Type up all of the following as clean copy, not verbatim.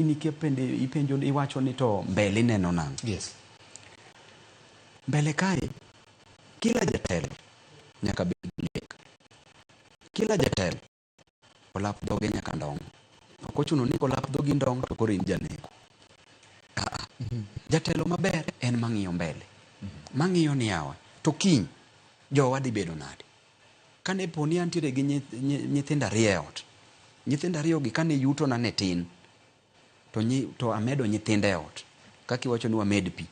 In ipenjo, ipenjo iwacho ni to mbele ineno nang'o? Yes. Mbele kae, kila jatelo nyaka bed gi lek. Kila jatelo olap dhoge nyaka ndong'. Ok ochuno ni kolap dhogi ndong' to koro in janeko. Aa. Jatelo maber en mang'iyo mbele. Mang'iyo ni yawa to kiny jowa dhi bedo nade? Kane po ni antiere gi nyithindo ariyo e ot, nyithindo ariyo gi kane yutona ne tin, to amedo nyithindo e ot. Kaka iwacho ni wamed pi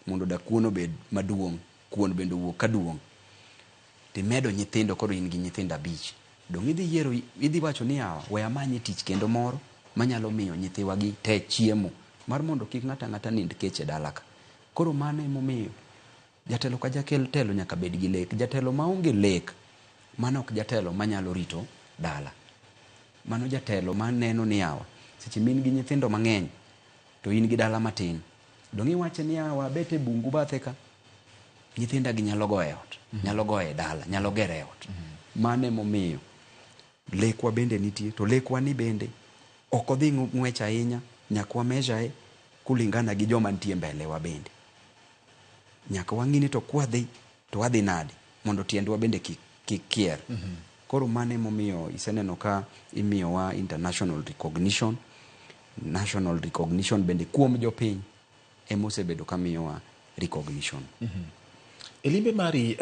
mondo dakuon obed maduong', kuon bende owuog ka duong'. Timedo nyithindo koro in gi nyithindo abich. Dong' idhi yiero, idhi wacho ni yawa we amanye tich kendo moro manyalo miyo nyithiwa gi te chiemo mar mondo kik ng'ato ang'ata nind kech e dala ka. Koro mano emomiyo jatelo ka jatelo nyaka bed gi lek. Jatelo maonge lek, mano ok jatelo manyalo rito dala. Mano jatelo maneno ni yawa, seche ma in gi nyithindo mang'eny to in gi dala matin. Dong' iwacho ni yawa abet e bungu bathe ka, nyithinda gi nyalo goyo e ot, nyalo goyo e dala, nyalo gero e ot. Mano emomiyo lekwa bende nitie, to lekwa ni bende ok odhi ng'wech ahinya, nyaka wa measure kulingana gi joma nitie mbele wa bende. Nyaka wang'i ni to kwadhi to wadhi nade mondo tiendwa bende kik kier. Koro mano emomiyo iseneno ka imiyowa international recognition, national recognition bende kuom jopiny ema osebedo ka miyowa recognition. E limbe mari